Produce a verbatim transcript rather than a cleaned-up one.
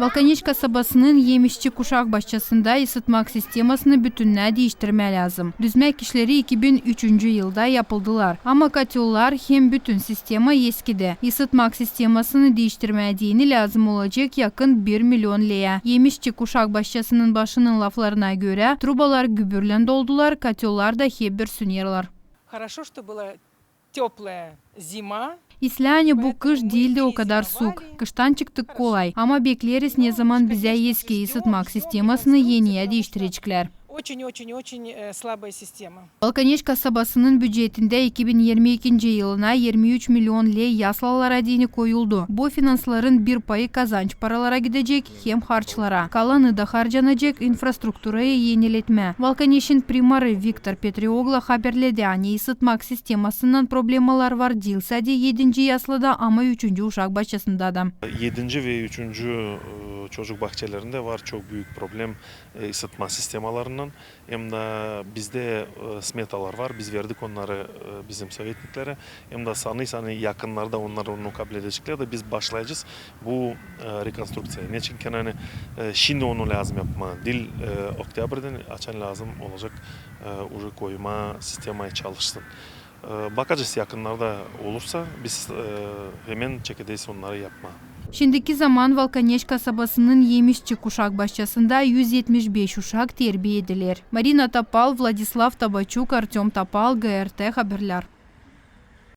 Volkaneş kasabasının Yemişçik uşak başçasında ısıtmak sistemasını bütünnä diiştirmää lääzım. Düzmäk işleri iki bin üçüncü yılda yapıldılar, ama kotollar hem bütün sistema eskidi. Isıtmak sistemasını diiştirmää deyni lääzım olacek yakın bir milyon leä. Yemişçik uşak başçasının başının laflarına görä, trubalar gübürlän doldular, kotollar da hep bir sünerlär. Хорошо, что была тёплая зима. İslää, ani bu kış diildi o kadar suuk. Kıştan çıktık kolay, ama bekleriz, nezaman bizä eski ısıtmak sistemasını eniyä diiştireceklär. Очень-очень-очень, э, слабая система. Volkaneş kasabasının bücetindä iki bin irmi ikinci yılına irmi üç milyon ley yaslalara deyni koyuldu. Bu finansların bir payı kazanç paralara gidecek hem harçlara. Kalanı da harcanacek infrastrukturayı eniletmää. Volkaneşin primarı Viktor Petrioglu haberledi, ani ısıtmak sistemasından problemalar var diil sade edinci yaslada, ama üçüncü uşak başçasında da. Edinci ve üçüncü, e, çocuk bahçelerindä var çok büük problem, e, ısıtma sistemalarınnan. Hem dä bizdä, e, smetalar var, biz verdik onnarı, e, bizim sovetniklerä. Hem dä sanêrsam, ani yakınnarda onnar onu kabledeceklär da biz başlayacez bu, e, rekonstrukţiyayı. Neçin ki, ani, e, şindi onu lääzım yapmaa, diil, e, oktyabrdan, açan lääzım olacek, e, uje koymaa sistemayı çalışsın. E, bakacez, yakınnarda olursa, biz, e, hemen çekederiz onnarı yapmaa. Şindiki zaman Volkaneş kasabasının Yemişçik uşak başçasında üz etmiş beş uşak terbiya ediler. Marina Topal, Vladislav Tabaçuk, Artöm Topal, GRT Haberlär.